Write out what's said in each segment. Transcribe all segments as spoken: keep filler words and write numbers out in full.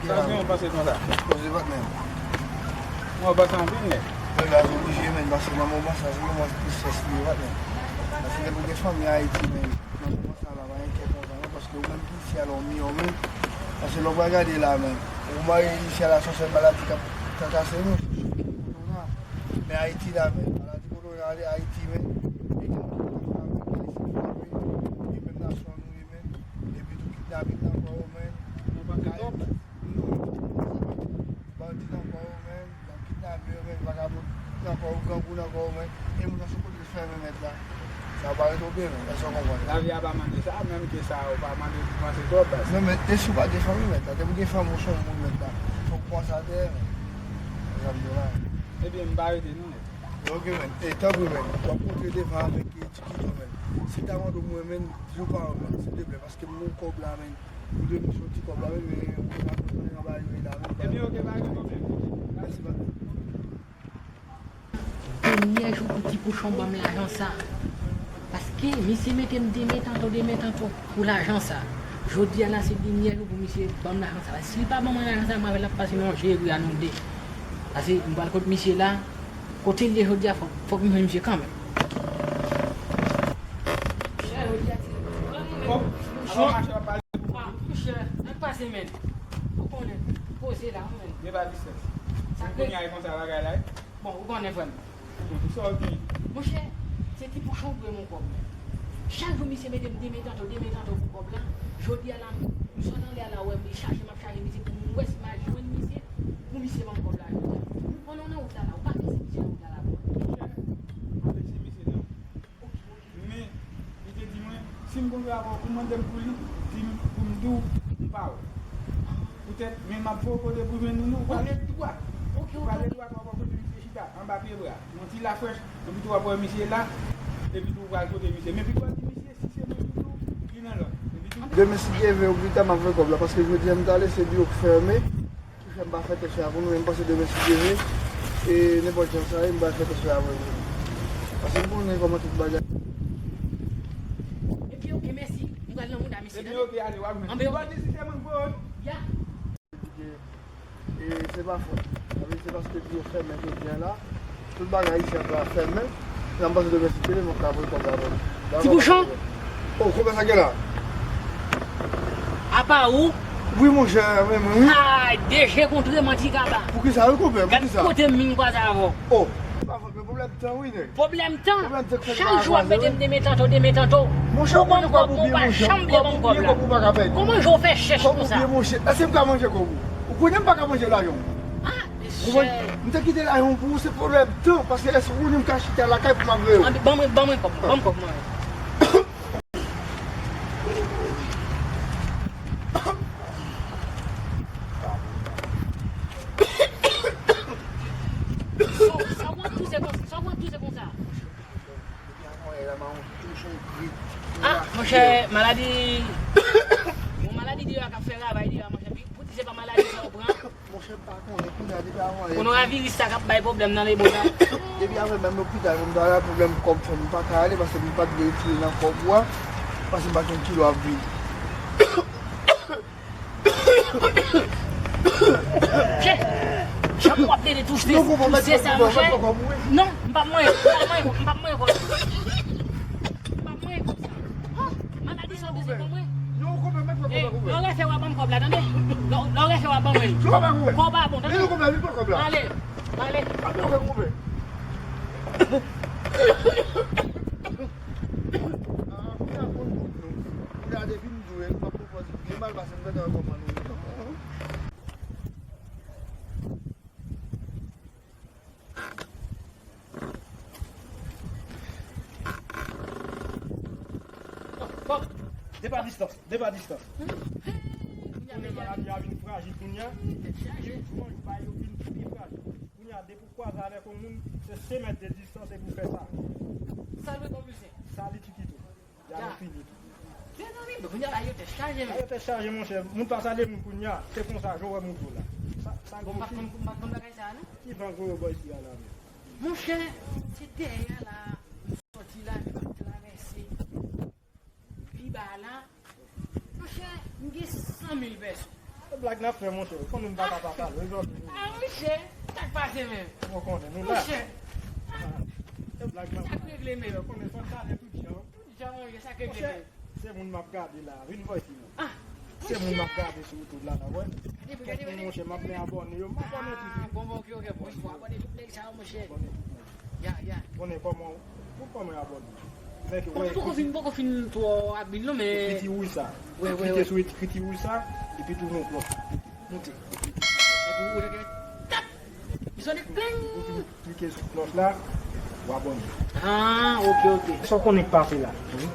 Sa gen yon panse konsa? Poze patnè. Mwen panse anpil, men. Bagay oblije, men, paske nan moman sa, se moman ki strès li ye, patnè. Paske lè pou gen fanmi Ayiti, men, nan moman sa la, pa gen kè kontan, non, paske ou menm ki isi a la, ou miyò, men. Paske lè w pral gade la, men, ou mare isi a la, se yon sèl maladi k ap trakase nou. Men Ayiti la, men, maladi kowona ale Ayiti, men. E gen moun ki frape, ki frape, e menm nasyon nou ye, men. Epi tou kidnaping nan kò yo, men. Yon pakèt twòp. Bandi nan kò yo, men. Kidnape yo, men. Vagabon nan kò yo, grangou nan kò yo, men. E moun nan sou kote fèmen mèt la. Sa pa ret oke, men. Èske w konprann? Lavi a pa mande sa, menm ke sa, ou pa mande pou panse twòp, baz. Non, men, e si w pa gen fanmi, mèt la? Depi w gen fanmi, ou se yon moun, mèt la. Fòk w panse atè, men. Se sa m di w la. Ebyen, m pa rete non, nèt. Ok, men. E, tanpri, men. W ap montre devan avèk, e, tikito, men. Si ta mande w mwen, men, di w pa w, men, silteplè, paske m gon kòb la, men. Ou dwe m soti kòb la, men, men, ou pa konn anba yo la, men. Ebyen, ok, pa gen pwoblèm. Mèsi, patnè. Dènyè jou pou Ti Pouchon ban m lajan sa. Paske misye mete m demen tanto, demen tanto pou lajan sa. Jodi a la, se dènyè jou pou misye ban m lajan sa. Si li pa ban mwen lajan sa, mwen avè l n ap pase nan jeri a nou de. Paske m pral kot misye la, kote l ye jodi a, fòk, fòk m jwenn misye kanmenm. Monchè, ann pase, men. Ou konnen, poze la, men. Gen pa distans. Sa kounye a e konsa bagay la, wi. Bon, ou konnen, frè m. Bon, sa w gen? Monchè, se Ti Pouchon dwe m yon kòb, men. Chak jou misye mete m demen tanto, demen tanto pou kòb la. Jodi a la, m sot anlè a la, wè, m chache, m ap chache misye pou m wè si m a jwenn misye, pou misye ban m kòb la jodi a. Pandan w nan wout la, la, ou pa fè se misye nan wout la, la, bon. Monchè, m ap fè se misye nan. Men, li te di mwen, si m kontre avè w, ou mande m pou li, di m pou m di w, m pa wè. Poutèt, men m ap fè w kote pou jwenn moun nan, ou prale dwat. Ou prale dwat, w ap wè kote misye chita, anba pye bra. Yon ti lafrèch, epi tou w ap wè misye la, epi tou w pral kote misye. Men pi w di misye, si se mwen ki di w, li nan lòd. Epi tou. Demen, si Dye vle, ou pita, m ap voye kòb la, paske jodi a m t ale, se biwo k fèmen. Ki fè m pa fè tèt chè a pou nou, men m panse demen si Dye vle, e nenpòt jan sa ye, m pral fè tèt chè a pou nou. Paske m konnen kòman tout bagay. Ebyen, oke, mèsi. M pral nan mouda misye, tande. Ebyen, oke, ale, w ap jwenn. Anben, oke. Bandi si se mwen k voye w. Ya. E se pa fòt. Sa vle di se paske biwo fèmen jodi a la. Tout bagay isi a fèmen. Nan m panse demen si Dye vle, mwen ka voye kòb la pou nou. Ti Pouchon? O, konbyen sa gen la? Apa ou? Wi, monchè, men mwen, wi. Ay, de je kontre manti kaba. Poukisa, wi, konbyen? Poukisa? Gad kote m vin kwaze avè w. O, pa fòt, men pwoblèm tan, wi, nèg. Pwoblèm tan? Pwoblèm tan k fè nou pa kwaze, wi. Chak jou w ap mete m demen tanto, demen tanto. Monchè, ou konnen kòb ou byen, monchè. Ou pa janm vle ban m kòb la. Kòb ou byen, monchè. Kòb ou byen, monchè. Èske m ka manje kòb ou? Ou konnen m pa ka manje lajan w. Ah, mesye. Ou konprann? M te kite lajan w pou ou, se pwoblèm tan, paske èske ou konnen m ka chita lakay pou m ap veye w? Anben, ban mwen, ban mwen kòb, ban m kòb mwen. Sa, sa w ap touse konsa, sa w ap touse konsa? Ah, monchè, maladi, yon maladi deyò a k ap fè ravaj deyò a, monchè. Pi, pou di se pa maladi sa w pran. Monchè, m pa konnen, kounye a depi avan yè. Kowonaviris sa k ap bay pwoblèm nan lemonn nan. Depi avan menm lopital, pou m ta la pwoblèm kòb fè m pa ka ale, paske m pa t vle retire nan kòb ou a, paske m pa t yon kilo ap vini. Monchè, jan w ap plede touse, touse sa, monchè. Non, m p ap manyen, m p ap manyen, m p ap manyen kòb. M p ap manyen kòb sa. Oh, maladi sa w bezwen ban mwen. Lè w refè, w a ban m kòb la, tande. Lè w refè, w a ban mwen. Kòb a bon, tande. Ale, ale. Gade, vin jwe, m ap pran pòz li byen mal pase m gentan wè kòman nou ye. Bon, bon. Depa distans, depa distans. Kounye a maladi a vin frajil kounye a. Gen twonch bay yo vin pi frajil. Kounye a depi w kwaze avèk yon moun, se senk mèt de distans epi w fè sa. Salwe konplisyen. Sali Tikito. Ya nou fini tou. Mezanmi, bon, kounye a la yo tèt chaje, men. Yo tèt chaje, monchè. Moun pa salye moun kounye a. Se konsa, jan w wè moun yo la. Sa, sa gen fi. Bon, m pa konn, m pa konn bagay sa a, non. Ki van voye w bò isi a la, men? Monchè, se dèyè a la, m sòti la, m ap travèse pi ba a la. Monchè, m gen san mil pèsòn. Blag n ap fè, monchè. Ou konnen m pa ka pa pale, wi, zanmi. Ah, monchè, sa k pase menm? Ou konnen, nou la. Monchè. Ah, se blag n ap fè. Sa k regle menm? Ou konnen fò n pale tout jan. Tout jan, monchè, sa k regle menm? Monchè, se moun m ap gade la. Vin vwè ki moun. Ah, se moun m ap gade sou YouTube la, la, wè. Gade, gade, gade. Monchè, m ap men abòne yo. M abòne tout. Ah, bon, bon, ok, ok, bon. Fò abòne tout nèg sa yo, monchè. Abòne tout nèg. Ya, ya. Konnen kòman, pou kòman y abòne. Mèt, m poko fin, m poko fin twò abile non, men ekriti wouj sa. Wè, wè, klike sou ekriti wouj sa, epi tounen yon klòch. Moute. Epi ou rete tap. Li sonnen peng. Ou fin klike sou klòch la, ou abòne. Ah, ok, ok. Sa w konnen k pase la? M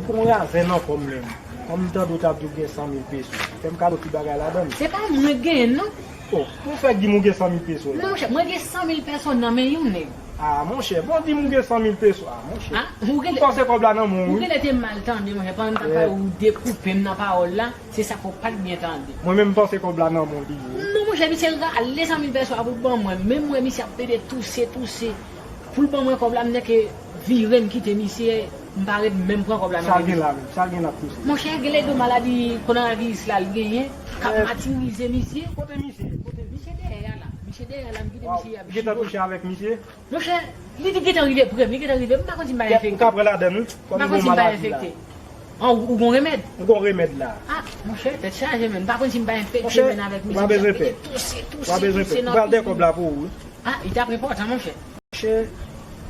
pran yon razè nan kò m menm. Kòm m tande w t ap di w gen san mil peso. Fè m kado ti bagay ladan l. Se pa mwen k genyen l non. Oh, pou fè di m ou gen san mil peso la. Non, monchè, mwen gen san mil peso nan men yon nèg. Ah, monchè, bon, di m ou gen san mil peso. Ah, monchè. Ah, ou gen... M panse kòb la nan men w, wi. Ou genlè te mal tande, monchè, pandan m t ap pale, ou dekoupe m nan pawòl la, se sa k fè w pa t byen tande. Mwen menm m panse kòb la nan men w li ye. Non, monchè, misye rale san mil peso a pou l ban mwen. Menm mwen, misye ap plede touse, touse. Pou l ban mwen kòb la, m nèke vire m kite misye, m pa ret menm pran kòb la nan men misye. Sa l gen la menm? Sa l gen l ap touse? Monchè, genlè de maladi kowonaviris la l genyen, k ap matirize misye. Kote misye? Kote misye? Misye dèyè a la. Misye dèyè a la, m kite misye ap jibo. Ou gentan touche avèk misye? Monchè, li te gentan rive pre m, li gentan rive. M pa konn si m pa enfekte. Ou ka pran ladann, wi. M pa konn si m pa enfekte. An, ou, ou gon remèd? M gon remèd la. Ah, monchè, tèt chaje, men. M pa konn si m pa enfekte, men, avèk misye. Monchè, ou pa bezwen pè. Touse, touse, touse nan figi. Ou pral dèyè kòb la pou ou, wi. Ah, li t ap enpòtan, monchè. Monchè,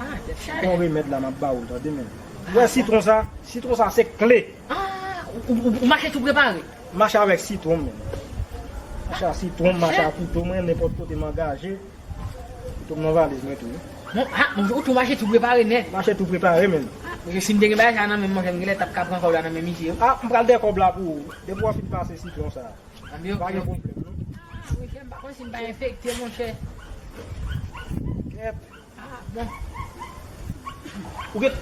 ah, tèt chaje. Gon remèd la, m ap ba ou l, tande, men. Ou wè sitwon sa? Sitwon sa, se kle. Ah, ou, ou, ou, ou mache tou prepare? Mache avèk sitwon m, men. Mache a sitwon m, mache a kouto mwen, nenpòt kote m angaje. Kouto m nan valiz mwen tou, wi. Bon, ah, monchè, ou tou mache tou prepare nèt. Mache tou prepare, men. Ah, monchè, si m te gen bagay sa nan men m, monchè, m genlè t ap ka pran kòb la nan men misye, wi. Ah, m pral dèyè kòb la pou ou. Depi w ap fin pase sitwon sa. Anben, ok, ok. Pa gen pwoblèm, non. Ah, monchè, m pa konn si m pa enfekte, monchè. Kèt. Ah, bon. Ou gen,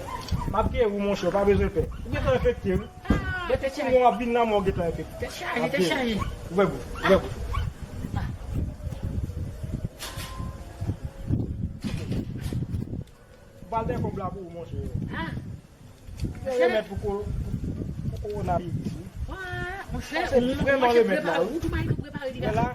m ap geri w, monchè, ou pa bezwen pè. Ou gentan enfekte, wi. Ah, tèt chaje. Depi w ap vin nan mwen, ou gentan enfekte. Tèt chaje, tèt chaje. Ouvè gou, ouvè gou. Ah. M pral dèyè kòb la pou ou, monchè. Ah. Gen remèd pou ko-, pou, pou kowonaviris, wi. Ah, monchè, ou vrèman remèd la, wi. Ou tou bay tou prepare li la.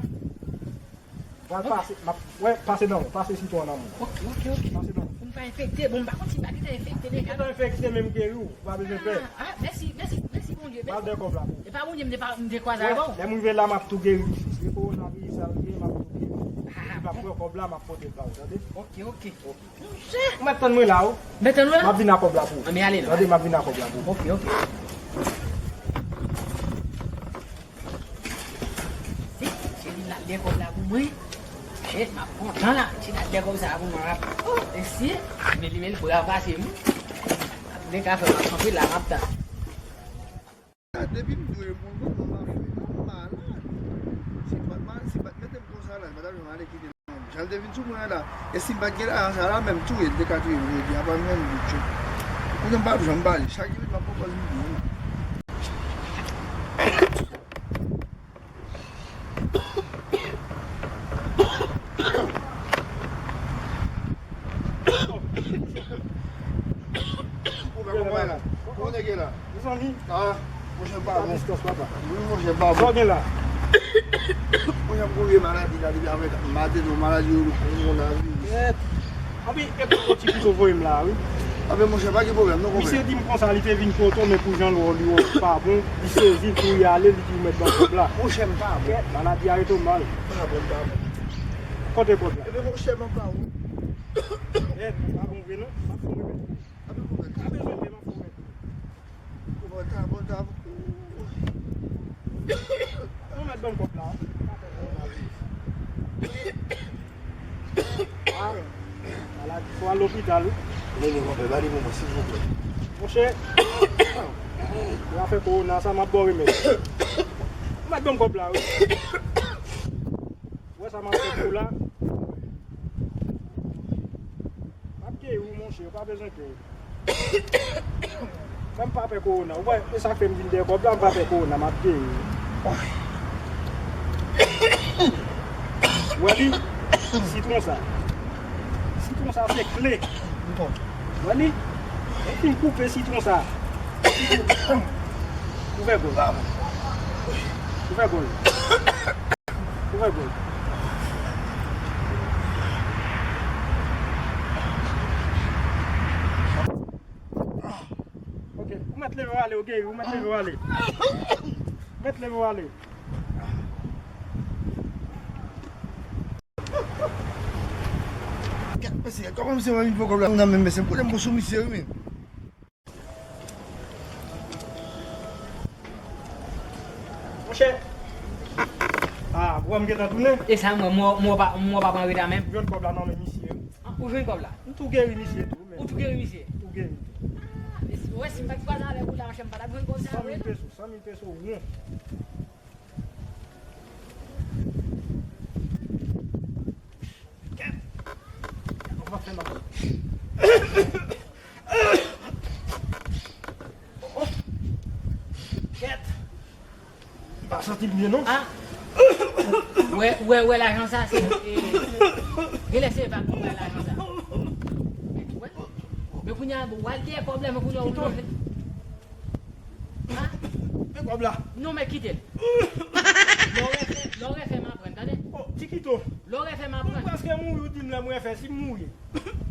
Pral pase, m ap, wè, pase nan men, pase sitwon nan men. Ok, ok, ok. Pase nan men. Pou m pa enfekte, bon, m pa konn si m pa gentan enfekte deja. Ou gentan enfekte, men m geri w, ou pa bezwen pè. Ah, ah, mèsi, mèsi, mèsi Bondye. Pral dèyè kòb la pou ou. E pa Bondye m te pa, m te kwaze avè w. Lè m rive la, m ap tou geri. Si se kowonaviris sa l ye, m ap tou geri. Ah, m ap pran kòb la, m ap pote l ba ou, tande? Ok, ok. Ok. Ou mèt tann mwen la, wi. Mèt tann mwen la? M ap vin ak kòb la pou ou. Ann ale non. Tande, m ap vin ak kòb la pou ou. Ok, ok. Cheri, l al dèyè kòb la pou mwen. Cheri, m ap kontan la. Cheri, l al dèyè kòb sa pou mwen. Oh, mèsi. Men li menm, li brav pase m. Ap gen kafe, m ap kanpe la, m ap tann. Depi m dwe moun, bon, m ap fè. M malad. Si m pa t mal, si m pa t mete m konsa la, m pa t ap janm ale kite. Jan l te vin sou mwen an la, e si m pa t gen lajan sa la, menm touye l te ka touye m jodi a, pa menm bout chou. Kounye a m pa janm pale, chak jou m ap pran pòz m di wi. Ou pa konprann la? Ou nèg la? Mezanmi. Ah, monchè, m pa bon. Wi, monchè, m pa bon. Sa w gen la? Monchè, m gon vye maladi la, depi avèk maten, yon maladi yo rele kowonaviris. Kèt. Anpi, e kote ti pito voye m la, wi. Anpi, monchè, pa gen pwoblèm, non, konpè. Misye di m konsa, li te vin kote w, men pou jan l wè w, li wè w pa bon, li sezi, l kouri ale, li di w mèt ban kòb la. Monchè, m pa bon. Kèt, maladi a rete w mal. M pa bon, m pa bon. Kote kòb la? Ebyen, monchè, m pa bon. Kèt, m pa bon vre, non. M ap fè w remèt. Anpi, konpè. Pa bezwen pè, m ap fè w remèt. Ou mèt ban m kòb la. Ah, maladi, fò al lopital, wi. Leve, konpè, ba li pou mwen, silvouplè. Monchè, afè kowona sa, m ap ba w remèd. Ou mèt ban m kòb la, wi. Ou wè sa m ap fè pou w la? M ap geri w, monchè, ou pa bezwen pè. Mwen m pa pè kowona. Ou wè, e sa k fè m vin dèyè kòb la, m pa pè kowona, m ap geri. Ou wè li? Sitwon sa. Sitwon sa se kle. Ou wè li? Ou fin koupe sitwon sa. Ouvè gòl. Ouvè gòl. Vre, bro. Ok, ou mèt leve w ale, ou geri, ou mèt leve w ale. Ou mèt leve w ale. Gad mesye, kòman misye wè m poko la nan men mesye, m konnen m bon sou misye wi men. Monchè. Ah, bro, m gentan tounen. E sa mwen, mwen, mwen pa, mwen pa pran reta menm. Jwenn kòb la nan men misye. Ah, ou jwenn kòb la? M tou geri misye tou, men. Ou tou geri misye? Tou geri. Ah, mesye, wè, si m pa t kwaze avèk ou la, monchè, m pa t ap jwenn kòb sa vre non. San mil peso, san mil peso, won. Kèt! Ou pa fè mal. Oh, oh. Kèt! M pa santi m byen non. Ah. Wè, wè, wè lajan sa se, e, genlè se vag pou wè lajan sa. Wè. Men kounye a, w al dèyè kòb la, men kounye a, ou blòfe. Ha? Men kòb la. Non, men kite l. Lè w refè, lè w refè, m aprann, tande? Oh, Tikito. Lè w refè, m aprann. Mwen prèske mouri, ou di m lè m refè, si m mouri.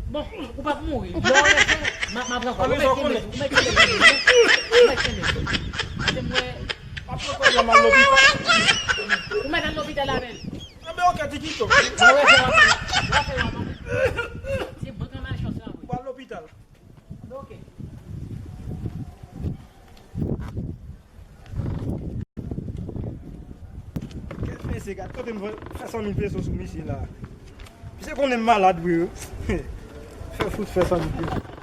Bon, ou p ap mouri. Lè w refè, m a, m aprann kòb. Ou mèt kenbe, ou mèt kenbe, ou mèt kenbe. Tande m wè. M ap pran kòb la, m al lopital. Ou mèt al lopital avè l. Anben, ok, Tikito. Lè w refè, w aprann. Lè w refè, w aprann. Se bank an malchans la, wi. Ou al lopital. Ok. Kèt mesye, gad kote m fè san mil peso sou misye la. Misye konnen m malad vre wi. Fè fout fè san mil peso.